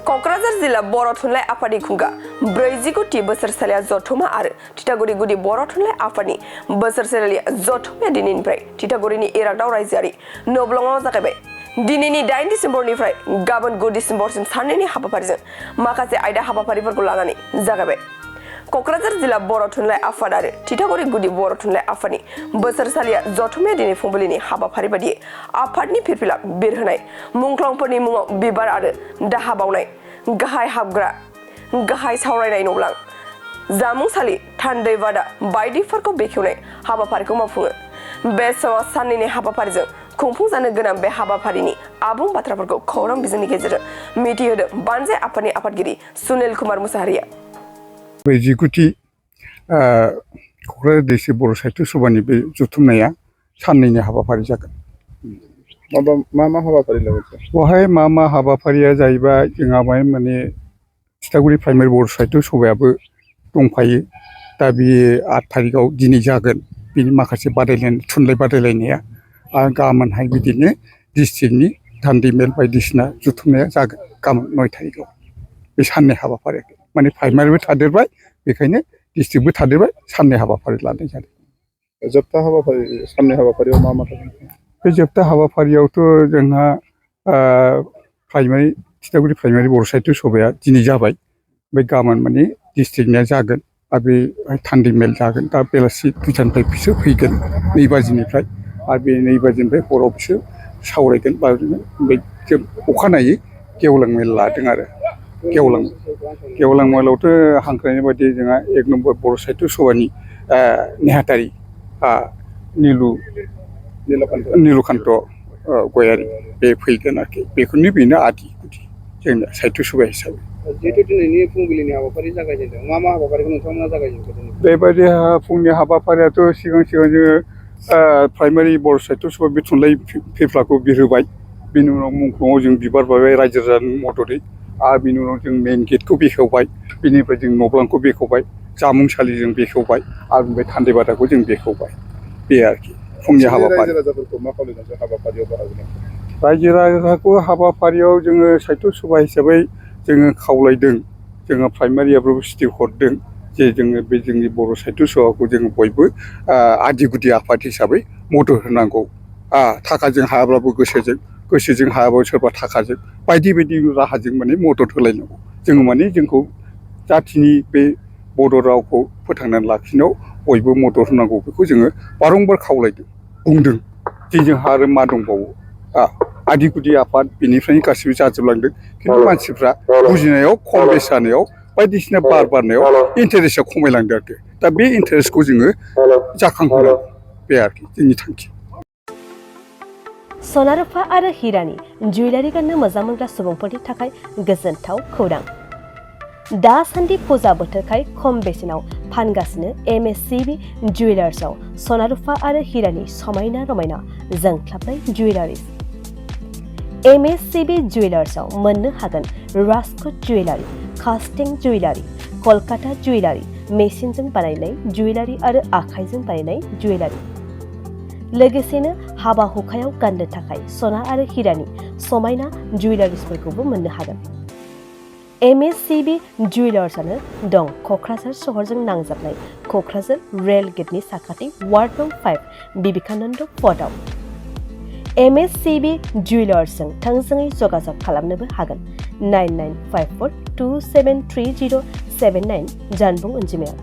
क'क्राझार जिल्ला बर' थुनलाइ आफादनि खुंगा 40 बोसोरसालिया जथुमा आरो तितागुरि गुदि बर' थुनलाइ आफादनि बोसोरसालिया जथुमाया दिनैनिफ्राय तितागुरिनि इरागदाव रायजोआरि न'ब्लङाव जागायबाय। दिनैनि 8 डिसेम्बरनिफ्राय गाबोन 9 डिसेम्बरसिम साननैनि हाबाफारिजों माखासे आयदा हाबाफारिफोरखौ लानानै जागायबाय। क'क्राझार जिल्ला बर' थुनलाइ आफाद आरो तितागुरि गुदि बर' थुनलाइ आफादनि बोसोरसालिया जथुमाया दिनै फुंबिलिनि हाबाफारि बायदियै आफादनि फिरफिला बिरहोनाय मुंख्लंफोरनि मुङाव बिबार आरो दाहा बावनाय, गाहाय हाबग्रा, गाहाय सावरायनाय न'ब्लां, जामुंसालि, थान्दै बादा बायदिफोरखौ बेखेवनाय हाबाफारिखौ मावफुङो। बे समाव साननैनि हाबाफारिजों खुंफुंजानो गोनां बे हाबाफारिनि आबुं बाथ्राफोरखौ खौरां बिजोंनि गेजेरजों मिथिहोदों बानजाय आफादनि आफादगिरि सुनिल कुमार मुसाहारिया। 40 क'क्राझार डिस्ट्रिक्ट बर' साहित्य सभानि बे जथुमनाया साननैनि हाबाफारि जागोन। मा हाबाफारि लागोन? बेवहाय मा हाबाफारिया जाहैबाय जोंहा माने तितागुरि प्राइमारि बर' साहित्य सभायाबो दंफायो। दा बे 8 थारिखआव दिनै जागोन बेनि माखासे बादायलायनाय थुनलाइ बादायलायनाया आरो गाबोनहाय बिदिनो डिस्ट्रिक्टनि दान्दै मेल बायदिसिना जथुमनाया जागोन गाबोन 9 थारिखआव। बे साननै हाबाफारि माने प्राइमारिबो थादेरबाय बेखायनो डिस्ट्रिक्टबो थादेरबाय साननै हाबाफारि लानाय जादों। जोबथा हाबाफारि साननै हाबाफारियाव मा थागोन? बे जोबथा हाबाफारियावथ' जोंहा तितागुरि प्राइमारि बर' साहित्य सभाया दिनै जाबाय। ओमफ्राय गाबोन माने डिस्ट्रिक्टनिया जागोन आरो बे थान्दै मेल जागोन। दा बेलासि 2टानिफ्राय बिसोर फैगोन 2 बाजिनिफ्राय आरो बे 2 बाजिनिफ्राय हराव बिसोर सावरायगोन बा ओमफ्राय जों अखानायै गेवलां मेल लादों आरो गेवलां मेलावथ' हांख्रायनाय बायदि जोंहा 1 नम्बर बर' साहित्य सभानि नेहाथारि नीलकान्त गयारि बे फैगोन आरोखि। बेनो आदि गुदि जोंना साहित्य सभा हिसाबै। जिहेतु दिनैनि फुंबिलिनि हाबाफारि जागायजेनदों, मा हाबाफारिखौ नोंथांमोना जागायजेनदों? बेबायदि फुंनि हाबाफारियाथ' सिगां जोङो प्राइमारि बर' साहित्य सभा बे थुनलाइ फेफ्लाखौ बिरहोबाय। बिनि उनाव मुंख्लङाव जों बिबार बावबाय रायजो राजानि मददै। आरो बिनि उनाव जों मेइन गेटखौ बेखेवबाय। बिनिफ्राय जों न'ब्लांखौ बेखेवबाय, जामुंसालि जों बेखेवबाय आरो ओमफ्राय थान्दै बादाखौ जों बेखेवबाय। बे आरोखि फुंनि हाबाफारि। रायजो राजाफोरखौ मा खालामदों हाबाफारियाव बाहागो लानो? रायजो राजाखौ हाबाफारियाव जोङो साहित्य सभा हिसाबै जोङो खावलायदों। जोङो प्राइमारियाबो स्टिक हरदों जे जोङो बे जोंनि बर' साहित्य सभाखौ जोङो बयबो आदि गुदि आफाद हिसाबै मदद होनांगौ। थाखाजों हायाब्लाबो गोसोजों हायाब्लाबो सोरबा थाखाजों बायदि राहाजों माने मदद होलायनांगौ। जोङो माने जोंखौ जाथिनि बे बर' रावखौ फोथांनानै लाखिनायाव बयबो मदद होनांगौ बेखौ जोङो बारंबार खावलायदों बुंदों जे जोंहा आरो मा दंबावो। आदि गुदि आफाद बेनिफ्रायनो गासिबो जाजोबलांदों। खिन्थु मानसिफ्रा बुजिनायाव खम बेस जानायाव बायदिसिना बारनायाव इन्टारेस्टआ खमायलांदों आरोखि। दा बे इन्टारेस्टखौ जोङो जाखांहोनांगौ बे आरोखि जोंनि थांखि। सना रुफा आरो हिरानि जुवेलारि गाननो मोजां मोनग्रा सुबुंफोरनि थाखाय गोजोनथाव खौरां। दासान्दि फुजा बोथोरखाय खम बेसेनाव फानगासिनो MSCB जुवेलार्सआव सना रुफा आरो हिरानि समायना रमायना जोंख्लाबनाय जुवेलारिज। MSCB जुवेलार्सआव मोननो हागोन राजकोट जुवेलारि, कास्टिं जुवेलारि, कलकाता जुवेलारि, मेसिनजों बानायनाय जुवेलारि आरो आखाइजों बानायनाय जुवेलारि। लोगोसेनो हाबा हुखायाव गाननो थाखाय सना आरो हिरानि समायना जुवेलारिसफोरखौबो मोननो हागोन। MSCB जुवेलार्सआनो दं क'क्राझार सहरजों नांजाबनाय क'क्राझार रेल गेटनि साखाथि वार्ड नं 5 बिबेकानन्द पथआव। MSCB जुवेलार्सजों थोंजोङै जगाजग खालामनोबो हागोन 9954273079 जानबुं अनजिमायाव।